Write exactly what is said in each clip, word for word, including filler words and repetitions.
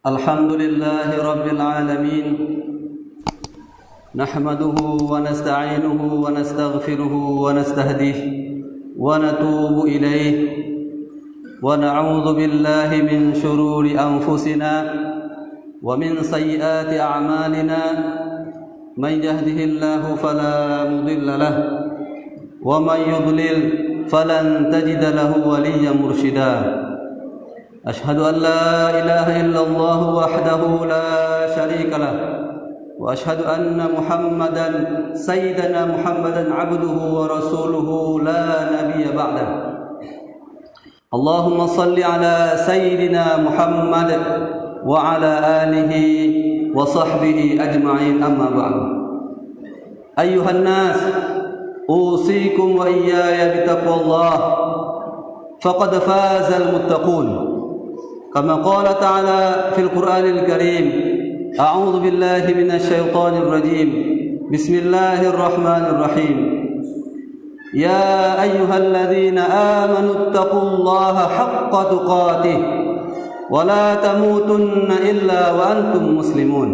الحمد لله رب العالمين. نحمده ونستعينه ونستغفره ونستهديه ونتوب إليه، ونعوذ بالله من شرور أنفسنا ومن سيئات أعمالنا. من يهده الله فلا مضل له، ومن يضلل فلن تجد له وليا مرشدا. أشهد أن لا إله إلا الله وحده لا شريك له، وأشهد أن محمدا، سيدنا محمدا، عبده ورسوله لا نبي بعده. اللهم صل على سيدنا محمد وعلى آله وصحبه أجمعين، أما بعد. أيها الناس، أوصيكم وإياي بتقوى الله، فقد فاز المتقون. كما قال تعالى في القرآن الكريم: أعوذ بالله من الشيطان الرجيم. بسم الله الرحمن الرحيم. يا أيها الذين آمنوا اتقوا الله حق تقاته ولا تموتن إلا وأنتم مسلمون.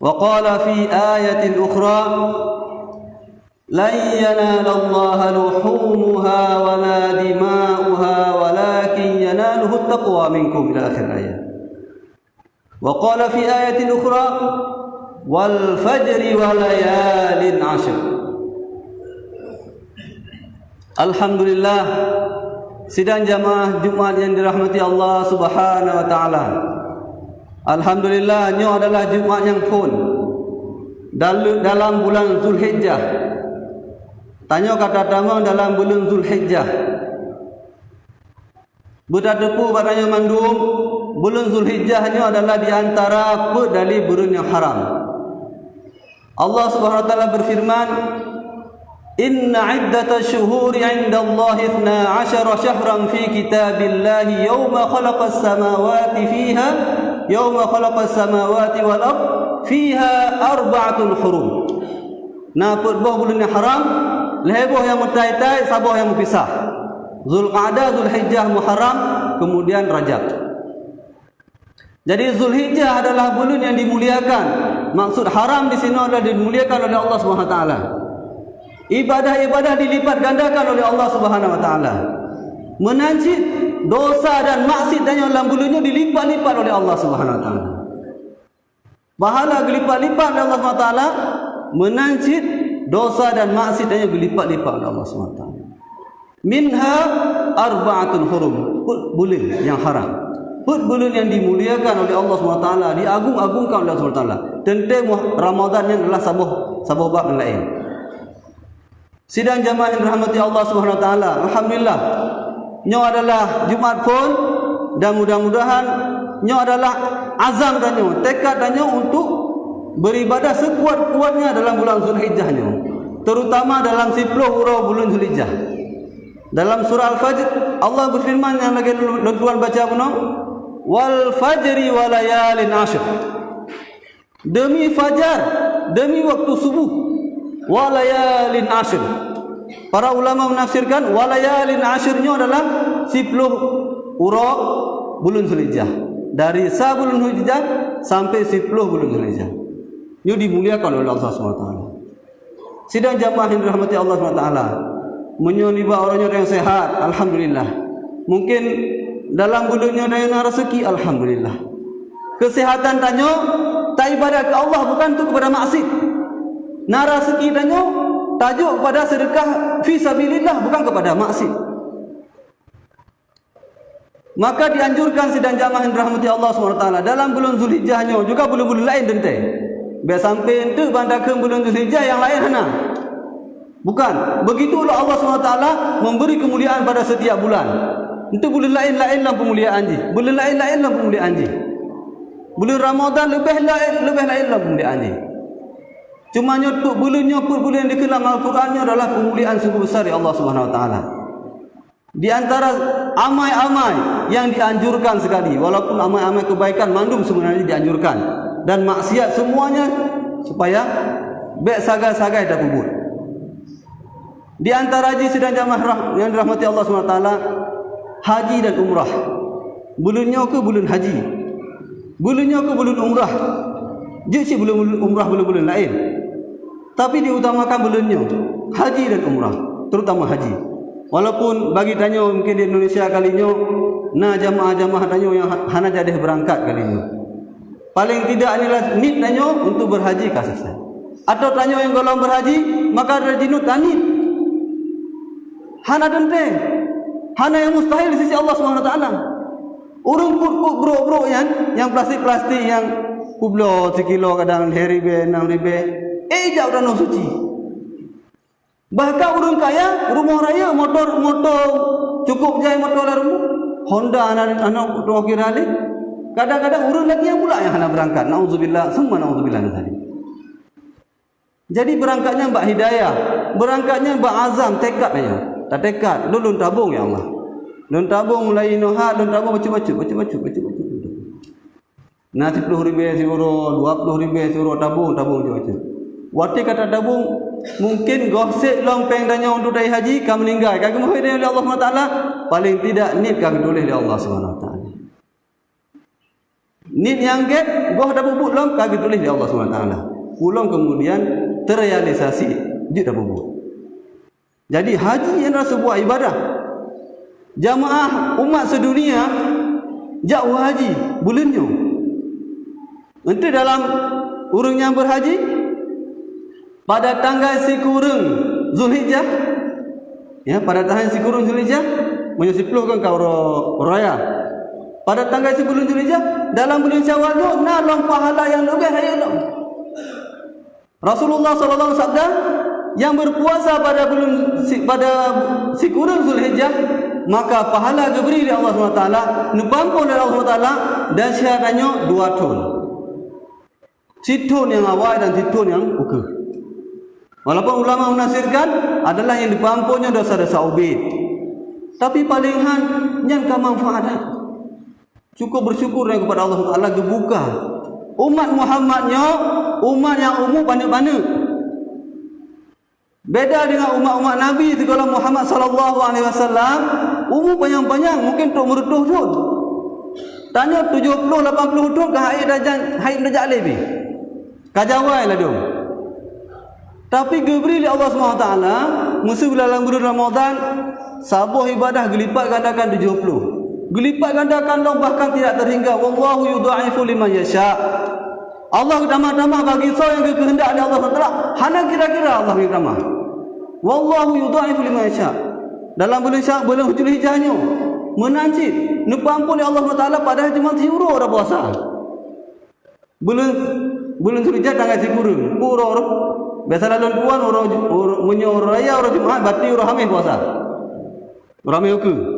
وقال في آية أخرى: لن ينال الله لحومها ولا دماؤها ولكن يناله التقوى منكم، إلى آخر الآية. وقال في آية أخرى: والفجر وليال عشر. Alhamdulillah, sidang jamaah Jumat yang dirahmati Allah Subhanahu wa Taala. Alhamdulillah, nyoe adalah Jumat nyang phon dal-, dalam bulan Zulhijjah. Tanyoe ka tatamong dalam bulan Zulhijjah. Beutateupeue bak tanyoe mandum, buleuen Zulhijjah nyoe adalah di antara peuet dari buleuen nyang haram. Allah Subhanahu wa Taala beufeureuman, "Inna iddatasy syuhuri 'indallahi itsna 'asyara syahran fi kitabillahi yauma khalaqas samawati fiha, yauma khalaqas samawati wal ard fiha arba'atun hurum." Na peuet boh buleuen nyang haram, lhée boh nyang meutai-tai, saboh nyang meupisah. Zulqa'dah, Zulhijjah, Muharram, kemudian Rajab. Jadi Zulhijjah adalah buleuen nyang dimuliakan. Maksud haram di sinoe adalah dimuliakan oleh Allah Subhanahu wa Taala. Ibadah-ibadah dilipat gandakan oleh Allah Subhanahu wa Taala. Meunan cit dosa dan maksiat tanyoe lam buleuen nyoe dilipat-lipat oleh Allah Subhanahu wa Taala. Pahala geulipat-lipat lé Allah Subhanahu wa Taala, meunan cit dosa dan maksiat tanyoe geulipat-lipat lé Allah Subhanahu wa Taala. Minha arba'atun hurum, peuet buleuen nyang haram. Peuet buleuen nyang dimuliakan oleh Allah Subhanahu wa Taala, diagung-agungkan oleh Allah Subhanahu wa Taala. Teuntée Ramadan nyan adalah saboh, saboh bab nyang laén. Sidang jamaah yang dirahmati Allah Subhanahu wa Taala, alhamdulillah, nyoe adalah Jumat phon, dan mudah-mudahan nyoe adalah azam tanyoe, tekad tanyoe untuk beribadah sekuat-kuatnya dalam bulan Zulhijjah nyoe, terutama dalam siploh uroe bulan Zulhijjah. Dalam surah Al-Fajr, Allah berfirman yang lagée lôn tuan baca bunoe, "Wal fajri wa layalin asyr." Demi fajar, demi waktu subuh, wa layalin asyr. Para ulama menafsirkan, wa layalin asyr nyoe adalah siploh uroe buleuen Zulhijjah. Dari sa buleuen Zulhijjah sampai siploh buleuen Zulhijjah. Nyoe dimuliakan oleh Allah Subhanahu wa Taala. Sidang jamaah yang dirahmati Allah Subhanahu wa Taala, meunyoe nibak uroe nyoe nyang sehat, alhamdulillah. Mungkin dalam buleuen nyoe na raseuki, alhamdulillah. Keuseuhatan tanyoe taibadat keu Allah, bukan untuk kepada maksiat. Na raseuki tanyoe tajok kepada seudeukah fi sabilillah, bukan kepada maksiat. Maka dianjurkan sidang jamaah yang dirahmati Allah Subhanahu wa Taala, dalam buleuen Zulhijjah nyoe juga buleuen-buleuen laén teuntée. Bék sampai enteuk ban takheun buleuen Zulhijjah nyang laén hana. Bukan, begitu ulah Allah Subhanahu wa Taala memberi kemuliaan pada setiap bulan. Enteuk buleuen laén-laén lam peumuliaan jih, buleuen laén-laén lam peumuliaan jih. Buleuen Ramadan leubeh laén, leubeh laén lam peumuliaan jih. Cuma nyoe peuet buleuen nyoe, peuet buleuen nyang dikheun lam Al-Quran nyoe adalah peumuliaan sungguh besar ya Allah Subhanahu wa Taala. Di antara amai-amai yang dianjurkan sekali, walaupun amai-amai kebaikan mandum sebenarnya dianjurkan, dan maksiat semuanya supaya bék sagai-sagai tapeubuet. Di antara jih sidang jamaah rah-, yang dirahmati Allah Subhanahu wa Taala, haji dan umrah. Buleuen nyoe keuh buleuen haji. Buleuen nyoe keuh buleuen umrah. Jeuet cit buleuen umrah buleuen-buleuen laén. Tapi diutamakan buleuen nyoe, haji dan umrah, terutama haji. Walaupun bagi tanyoe mungkin di Indonesia kali nyoe, na jamaah-jamaah tanyoe nyang ha-, hana jadeh beurangkat kali nyoe. Paléng tidak inilah niet tanyoe untuk berhaji ka sisat. Atau tanyoe nyang gohlom berhaji, maka dari jinoe taniet. Hana teuntée. Hana nyang mustahil di sisi Allah Subhanahu Wa Taala. Ureuëng kut-kut brok-brok nyan, nyang plastik-plastik nyang kubloe sikilo kadang lhée ribée, nam ribée, eh, jak u Tanoh Suci. Bahkan ureuëng kaya, rumoh rayeuk, motor, motor, cukup jai motor lam rumoh. Honda hana, hana, hana kira lé. Kadang-kadang ureuëng lagée nyan pula nyang hana beurangkat. Nauzubillah, summa nauzubillah min dzalik. Jadi, beurangkat nyan bak hidayah, beurangkat nyan bak azam, tekad nyan. Tatekad, lôn, lôn tabong, ya Allah. Lôn tabong mulai inoe hat, lôn tabong bacut-bacut, bacut-bacut, bacut-bacut. Na siploh ribée siuroe, dua ploh ribée siuroe, tabong, tabong bacut-bacut. Watée ka tatabong, mungkin goh sép lom péng tanyoe untuk tahi haji, ka meuninggai, ka geumeuhôi lé Allah Subhanahu Wa Taala, paléng tidak niet ka geutuléh lé Allah Subhanahu Wa Taala. Niet nyang gét, goh tapeubuet lom ka geutuléh lé Allah Subhanahu Wa Taala. Ulôn kemudian terealisasi, jeuet tapeubuet. Jadi, haji adalah sebuah ibadah. Jamaah umat sedunia jak u haji buleuen nyoe. Enteuk dalam ureuëng nyang berhaji, pada tanggai sikureueng Zulhijjah, ya, pada tanggai sikureueng Zulhijjah, meunyoe siploh kan ka uroe raya. Pada tanggai sikureueng Zulhijjah, dalam buleuen Syawal nyoe na lom pahala nyang leubeh rayeuk lom. Rasulullah sallallahu alaihi wasallam sabda, "Yang berpuasa pada bulan si-, pada sikureueng Zulhijjah, maka pahala geubri lé Allah Subhanahu Wa Taala, neupeuampon lé Allah Subhanahu Wa Taala, dan syarat nyoe dua thon." Sithon nyang awai dan sithon nyang ukeue. Walaupun ulama menafsirkan adalah yang dipeuampon nyoe dosa-dosa ubit. Tapi paling han nyan ka manfaat that. Cukup bersyukur kepada Allah Taala geubuka umat Muhammad nyoe, umat nyang umu paneuk-paneuk. Beda dengan umat-umat Nabi sigohlom Muhammad sallallahu alaihi wasallam, umu panyang-panyang, mungkin trok meureutoh thon. Tanyoe tujoh ploh, lapan ploh thon ka hai tajak, hai tajak lé pih. Ka jawai ladôm. Tapi geubri lé Allah Subhanahu Wa Taala, meuseu lam buleuen Ramadhan, saboh ibadah geulipat gandakan tujoh ploh. Geulipat gandakan lom bahkan tidak terhingga. "Wallahu yudha'ifu liman yasha." Allah geutamah-tamah bagi soe nyang geukeuheundak lé Allah Taala. Hana kira-kira Allah geutamah. "Wallahu yudha'ifu liman yasha." Dalam buleuen Sya-, buleuen Zulhijjah nyoe, meunan cit neupeuampon lé Allah Taala padahai cuma siuroe tapuasa. Buleuen, buleuen Zulhijjah tanggai sikureueng, uroe roh. Biasa lalon tuan uroe, uroe, meunyoe uroe raya uroe Jumat, berarti uroe Hameh puasa. Uroe Hameh ukeue.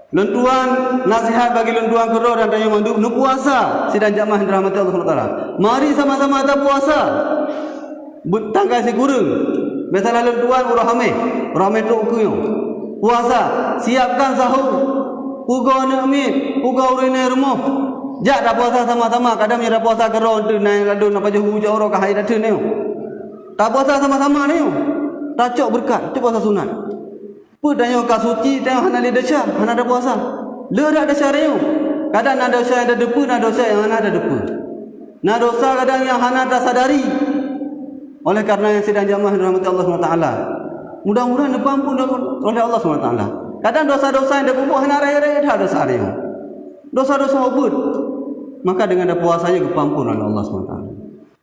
Lôn tuan, nasihat bagi lôn tuan keudroe dan tanyoe mandum, neupuasa sidang jamaah yang dirahmati Allah Subhanahu Wa Taala. Mari sama-sama tapuasa. Beutanggai sikureueng. Biasalah lôn tuan uroe Hameh, uroe Hameh trok ukeue nyoe. Puasa, siapkan sahur. Pugoe aneuk miet, pugoe ureueng inong rumoh. Jak tapuasa sama-sama, kadang meunyoe tapuasa keudroe teuh na ladôm na pajoh bubu jak uroe ka hai tateun nyoe. Tapuasa sama-sama nyoe. Tacok beureukat, cok puasa sunat. Peue tanyoe ka suci, tanyoe hana lé desya, hana tapuasa. Le dak desya tanyoe. Kadang na desya nyang tateupeue, na desya nyang hana tateupeue. Na desya kadang nyang hana tasadari. Oleh karena nyang sidang jamaah dirahmati Allah Subhanahu Wa Taala. Mudah-mudahan neupeuampon oleh Allah Subhanahu Wa Taala. Kadang desya-desya nyang tapeubuet hana rayeuk-rayeuk that desya tanyoe. Desya-desya ubit. Maka dengan tapuasa nyan geupeuampon oleh Allah Subhanahu Wa Taala.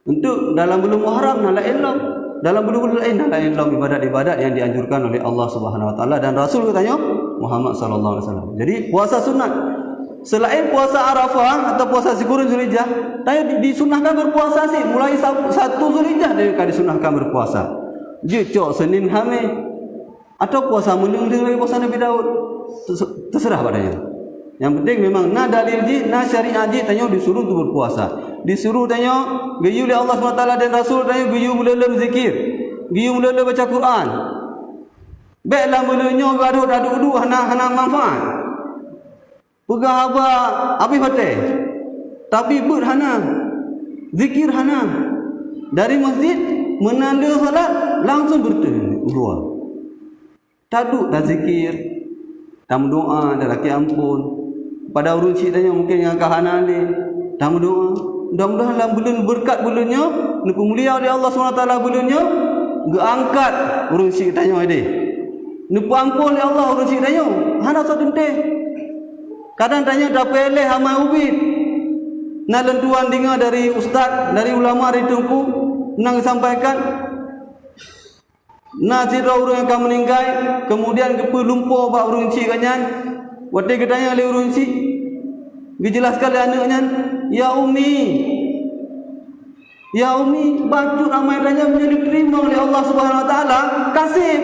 Untuk dalam buleuen Muharram na laén lom. Dalam buleuen-buleuen laén na laén lom ibadat-ibadat yang dianjurkan oleh Allah Subhanahu Wa Taala dan Rasul geutanyoe Muhammad sallallahu alaihi wasallam. Jadi puasa sunat. Selain puasa Arafah atau puasa sikureueng Zulhijjah, tanyoe di-, disunahkan berpuasa sih mulai sa-, satu Zulhijjah dia ka disunahkan berpuasa. Jeuet cok Senin Hameh. Atau puasa meuneueng lagée puasa Nabi Daud. Terse-, terserah bak tanyoe. Yang penting memang na dalil jih, na syariat jih, tanyoe disuruh untuk berpuasa. Disuruh tanyoe geuyue lé Allah Subhanahu Wa Taala dan Rasul tanyoe geuyue meuleuleum zikir, geuyue meuleuleum baca Quran. Bék lam buleuen nyoe gadôh taduek-duek hana, hana manfaat. Peugah haba habéh watée, tapi beuet hana, zikir hana. Dari masjid meunan lheueh salat langsung beureutoh u luwa. Taduek tazikir, Tameudoa dan lakée amphon. Pada ureuëng syik tanyoe mungken nyang ka hana lé. Tameudoa. Mudah-mudahan lam buleuen beureukat buleuen nyoe, neupeumulia oleh Allah Subhanahu Wa Taala buleuen nyoe, geuangkat ureuëng syik tanyoe deh. Neupeuamphon lé Allah ureuëng syik tanyoe. Hana soe teuntée. Kadang tanyoe tapiléh amai ubit. Na lôn tuan deungoe dari ustaz, dari ulama, dari teungku, na geusampaikan, na sidroe ureuëng nyang ka meuninggai, keumudian geupeu lumpo bak ureuëng chik geuh nyan. Watée geutanyong lé ureuëng chik, geujeulaskon lé aneuëk nyan, "Ya Umi, ya Umi, bacut amai tanyoe meunyoe geuteurimong lé Allah Subhanahu Wa Taala, ka sép.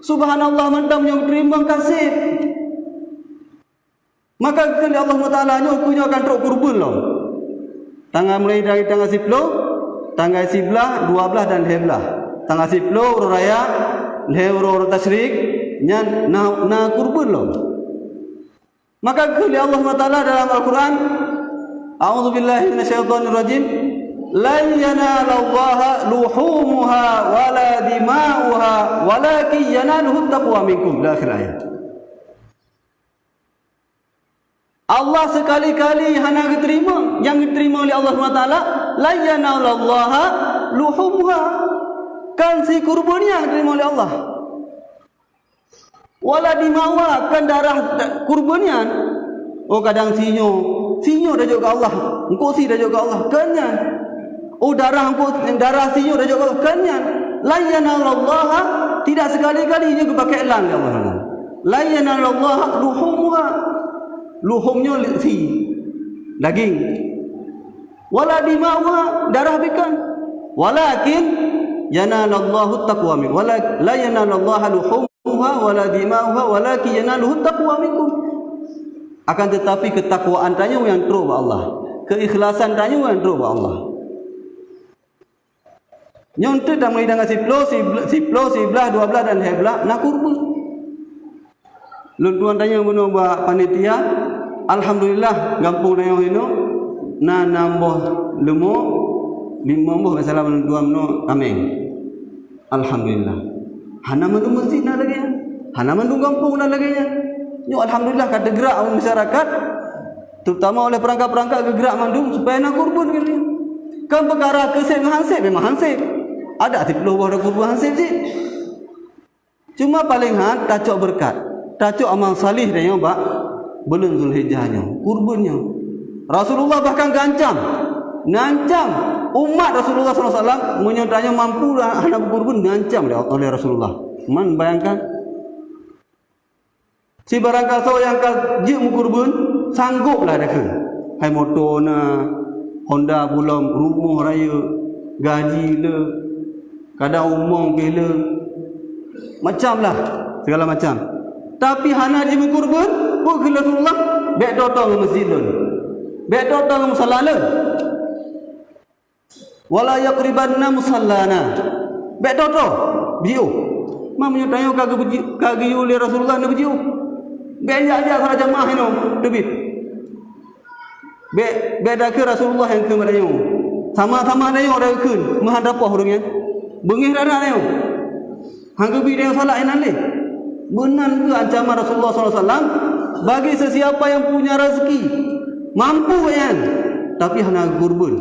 Subhanallah mantong meunyoe geuteurimong ka sép." Maka geukheun lé Allah Taala, "Nyoe ukeue nyoe akan trok keureubeuen lom. Tanggai mulai dari tanggai siploh, tanggai siblaih, dua blaih dan lhée blaih. Tanggai siploh uroe raya, lhée uroe, uroe tasyrik, nyan na, na keureubeuen lom." Maka geukheun lé Allah Taala dalam Al-Quran, "A'udzubillahi minasyaitonirrajim. Lan yanalallaha luhumuha wala dima'uha walakin yanaluhu taqwa minkum." Ila akhir ayat. Allah sekali-kali hana geuteurimong, nyang geuteurimong lé Allah Subhanahu Wa Taala, "La yanalallaha luhumuha." Kan si keureubeuen nyang geuteurimong lé Allah. "Wala dima'uha," kan darah keureubeuen nyan. Oh, kadang sinyoe, sinyoe tajok keu Allah, eungkôt si tajok keu Allah, kan nyan. Oh, darah eungkôt, darah sinyoe tajok keu Allah, kan nyan. "La yanalallaha," tidak sekali-kali nyoe geupakée lan lé Allah. "La yanalallaha luhumuha." Luhum nyoe si, daging. "Wala dima'uha," darah bukan. "Walakin yanalallahu taqwa min-, wala, la yanalallaha luhumuha wala dima'uha walakin yanaluhu taqwa minkum." Akan tetapi ketakwaan tanyoe nyang trok bak Allah. Keikhlasan tanyoe nyang trok bak Allah. Nyoe teuk tameuidang siploh, sibl-, siploh, siblaih, dua blaih dan lhée blaih na kurban. Lôn tuan tanyong bunoe bak panitia, alhamdulillah gampông tanyoe inoe na nam boh leumo, limong boh misalnya lôn tuan bunoe kaméng. Alhamdulillah. Hana mandum meuseujid na lagée nyan. Hana mandum gampông na lagée nyan. Nyoe alhamdulillah ka teugrak oleh masyarakat, terutama oleh perangkat-perangkat geugrak mandum supaya na kurban keu lôn. Kan peukara keu sép ngon han sép memang han sép. Ada siploh boh kurban han sép cit. Cuma paléng that tacok beureukat, tacok amal saleh tanyoe bak buleuen Zulhijjah nyoe, kurban nyoe. Rasulullah bahkan geuancam, neuancam umat Rasulullah sallallahu alaihi wasallam, meunyoe tanyoe mampu hana beukurban, neuancam lé, oleh Rasulullah. Man bayangkan, si barangkasoe nyang ka jeuet meukurban, sanggop lah dakeu. Hai moto na, Honda bulom, rumoh rayeuk, gaji le, kadang umong pih le, macam lah, segala macam. Tapi hana jimeukurban, peue kheun Rasulullah, "Bék toto ngon meuseujid lôn. Bék toto ngon musala lôn. Wala yaqribanna musallana." Bék toto, beujiôh. Ma meunyoe tanyoe ka geubeuji-, ka geuyue lé Rasulullah neubeujiôh. Bék jak-jak salah jamaah inoe teubiet. Bék, bék dakeu Rasulullah nyang kheun bak tanyoe. Sama-sama tanyoe dakeu kheun, meuhan tapoh ureuëng nyan. Beungéh that-that tanyoe. Han geubi tanyoe salak inan lé. Meunan kheueh ancaman Rasulullah sallallahu alaihi wasallam bagi sesiapa yang punya rezeki, mampu nyan, tapi hana geukurban.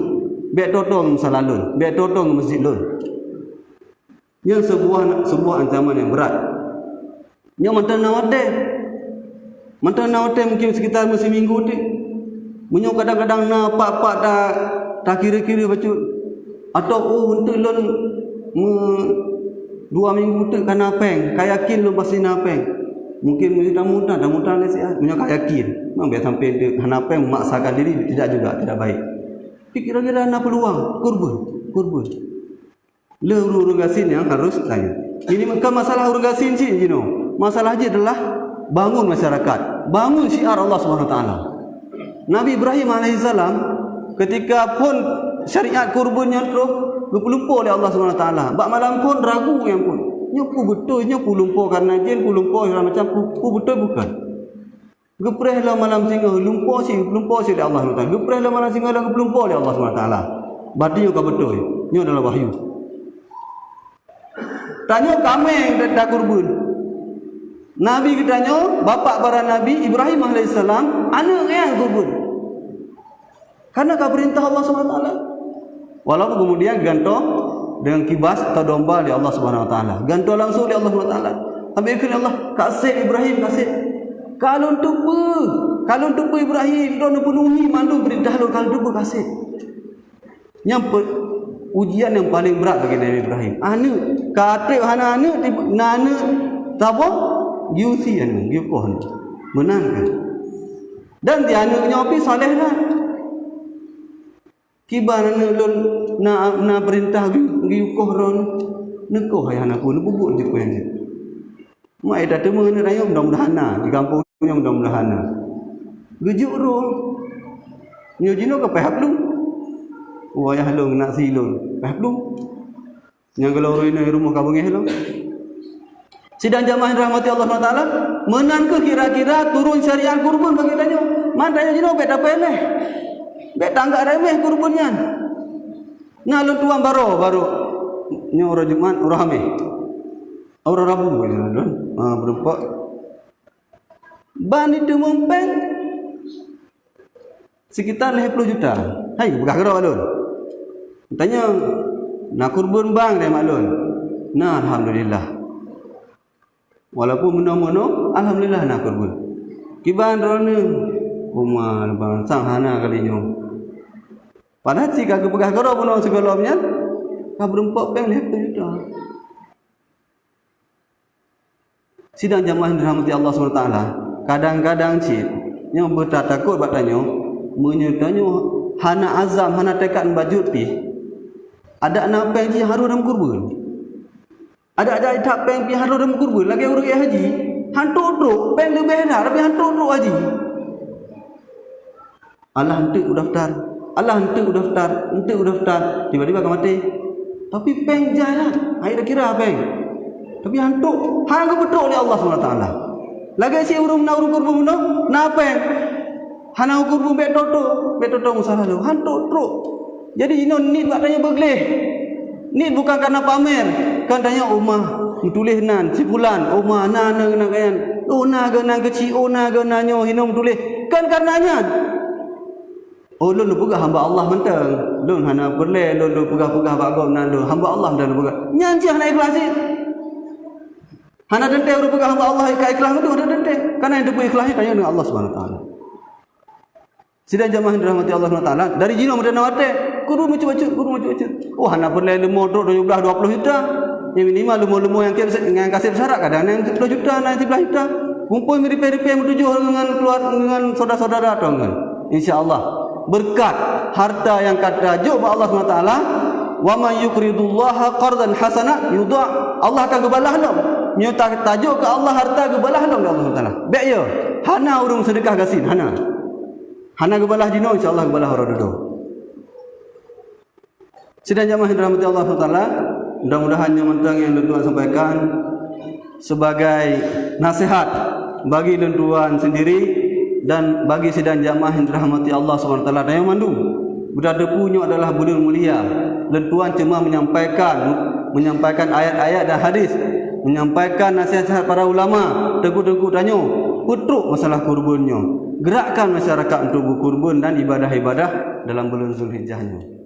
Bék toto ngon musala lôn, bék toto ngon meuseujid lôn. Nyan seubuah, seubuah ancaman nyang brat. Nyoe mantong na watée. Mantong na watée mungkin sekitar meusiminggu teuk. Meunyoe kadang-kadang na pat-pat ta-, takira-kira bacut. Atau, "Oh, eunteuk lôn meu-, dua minggu teuk ka na péng, ka yakin lôn pasti na péng." Mungkin meunyoe tamuta, tamuta lé siat. Meunyoe ka yakin, ma bék sampai deuek hana péng memaksakan diri, tidak juga, tidak baik. Tapi kira-kira na peuluang, kurban, kurban. Le ureuëng-ureuëng gasien nyang harôh tanya. Ini bukan masalah ureuëng gasien cit jinoe. Masalah jih adalah bangun masyarakat, bangun syiar Allah Subhanahu Wa Taala. Nabi Ibrahim alaihissalam, ketika phon syariat kurban nyan troh, geupeulumpo lé Allah Subhanahu Wa Taala. Bak malam phon ragu nyang phon. Nyoe peue beutôi, nyoe peue lumpo karena jén, peue lumpo segala macam, peue, peue beutôi bukan. Geupreh lom malam singoh, lumpo si, lumpo si lé Allah Taala. Geupreh lom malam singoh, lom geupeu lumpo lé Allah Subhanahu Wa Taala. Berarti nyoe ka beutôi. Nyoe adalah wahyu. Tanyoe kaméng da-, da kurban. Nabi geutanyoe, bapak para nabi, Ibrahim alaihissalam, aneuk nyang geubuet. Karena ka peurintah Allah Subhanahu wa Taala. Walaupun kemudian gantoe dengan kibas atau domba di Allah Subhanahu wa Taala. Gantoe langsung di Allah Subhanahu wa Taala. Sampai kheun Allah, "Ka sép Ibrahim, ka sép." Ka lôn teupeue, ka lôn teupeue Ibrahim, droe neupenuhi mandum peurintah lôn, ka lôn teupeue ka sép. Nyang pe-, ujian nyang paleng brat bagi Nabi Ibrahim. Aneuk, ka trép hana aneuk, na aneuk saboh, geusi aneuk, geukoh aneuk. Meunan kan? Dan di aneuk nyoe pih saleh that. Kiban aneuk lôn na, na peurintah geu-, geukoh droe, neukoh ayah na peue, neupeubuet jih peue nyang jeuet. Mak ita teuma aneuk rayeuk mudah-mudahan na, di gampông nyoe mudah-mudahan na. Geujok droe. Nyoe jinoe ka payah plueng. Wayah lôn nak si lôn, payah plueng. Nyang geuloroi nyoe rumoh ka beungéh lom. Sidang jamaah yang dirahmati Allah Subhanahu wa Taala, meunan keuh kira-kira turun syariat kurban bagi tanyoe. Man tanyoe jinoe bèk tapeureméh. Bèk tanggap remeh kurban nyan. Na lôn tuan baroe, baroe. Nyoe uroe Jumat, uroe Hameh. Uroe Rabu, ha, beureumpok. Ban jiteumeung péng sekitar lhèe ploh juta. Hai, peugah keudroe lôn. Tanya, na kurban bang dari mak lôn? Na, alhamdulillah. Walaupun meunoe-meunoe, alhamdulillah na kurban. Kiban droeneuh, uma bang sang hana kali nyoe. Padahai si ka geupeugah keudroe bunoe sigohlom nyan, ka beureumpok péng lhèe ploh juta. Sidang jamaah yang dirahmati Allah Subhanahu wa Taala, kadang-kadang cit nyang beutatakot bak tanyoe, meunyoe tanyoe hana azam, hana teukat bajeuet pih, adak na péng jih harôh lam kurban. Adak-adak that péng pih harôh lam kurban, lagèe ureueng haji, han trok-trok, péng leubeh that, tapi han trok-trok haji. Allah enteuk u daftar, Allah enteuk u daftar, enteuk u daftar, tiba-tiba ka maté. Tapi péng jai that, hai dak kira péng. Tapi han trok, han geupeutrok lé Allah Subhanahu wa Taala. Lagèe si ureueng na ureueng kurban bunoe, na péng. Hana kurban bèk toto, bèk toto musala lôn, han trok-trok. Jadi inoe niet bak tanyoe beugleh. Niet bukan karena pamer, kan tanyoe uma meutuléh nan si fulan, uma na na na keunan, oh na keunan keuci, oh na keunan nyoe hinoe meutuléh. Kan karena nyan. Oh, lôn peugah hamba Allah mantong. Lôn hana peureulèe lôn, lôn peugah-peugah bak gobnyan lôn, hamba Allah mantong lôn peugah. Nyan jih hana ikhlas cit. Hana teuntèe ureueng peugah hamba Allah ka ikhlas mantong, hana teuntèe. Karena nyang teupeu ikhlas nyan tanyoe deungon Allah Subhanahu wa Taala. Sidang jamaah yang dirahmati Allah Subhanahu wa Taala, dari jinoe meuteuna watèe, kurban bacut-bacut, kurban bacut-bacut. Oh, hana peureulèe leumo trok tujoh blaih dua ploh juta. Nyang minimal leumo-leumo nyang ka, nyang ka sép syarat kadang na nyang siploh juta, na nyang siblaih juta. Kumpôi meuripèe-ripèe meutujoh ngon keuluarga, ngon syedara-syedara tanyoe ngon. Insya Allah, beureukat harta nyang ka tajok bak Allah Subhanahu wa Taala, "Wa may yuqridullaha qardan hasana yudha'af." Allah akan geubalah lom. Meunyoe ta-, tajok keu Allah harta, geubalah lom lé Allah Subhanahu wa Taala. Bèk yo, hana ureueng seudeukah gasien, hana. Hana geubalah jinoe, insya Allah geubalah uroe dudoe. Sidang jamaah yang dirahmati Allah Subhanahu wa Taala, mudah-mudahan nyang mantong nyang lôn tuan sampaikan sebagai nasihat bagi lôn tuan sendiri dan bagi sidang jamaah yang dirahmati Allah Subhanahu wa Taala dan nyang mandum. Buta teupeu nyoe adalah buleuen mulia. Lôn tuan cuma menyampaikan, menyampaikan ayat-ayat dan hadis, menyampaikan nasihat-nasihat para ulama, teungku-teungku tanyoe, peutrok masalah kurban nyoe. Gerakkan masyarakat untuk berkurban dan ibadah-ibadah dalam buleuen Zulhijjah nyoe.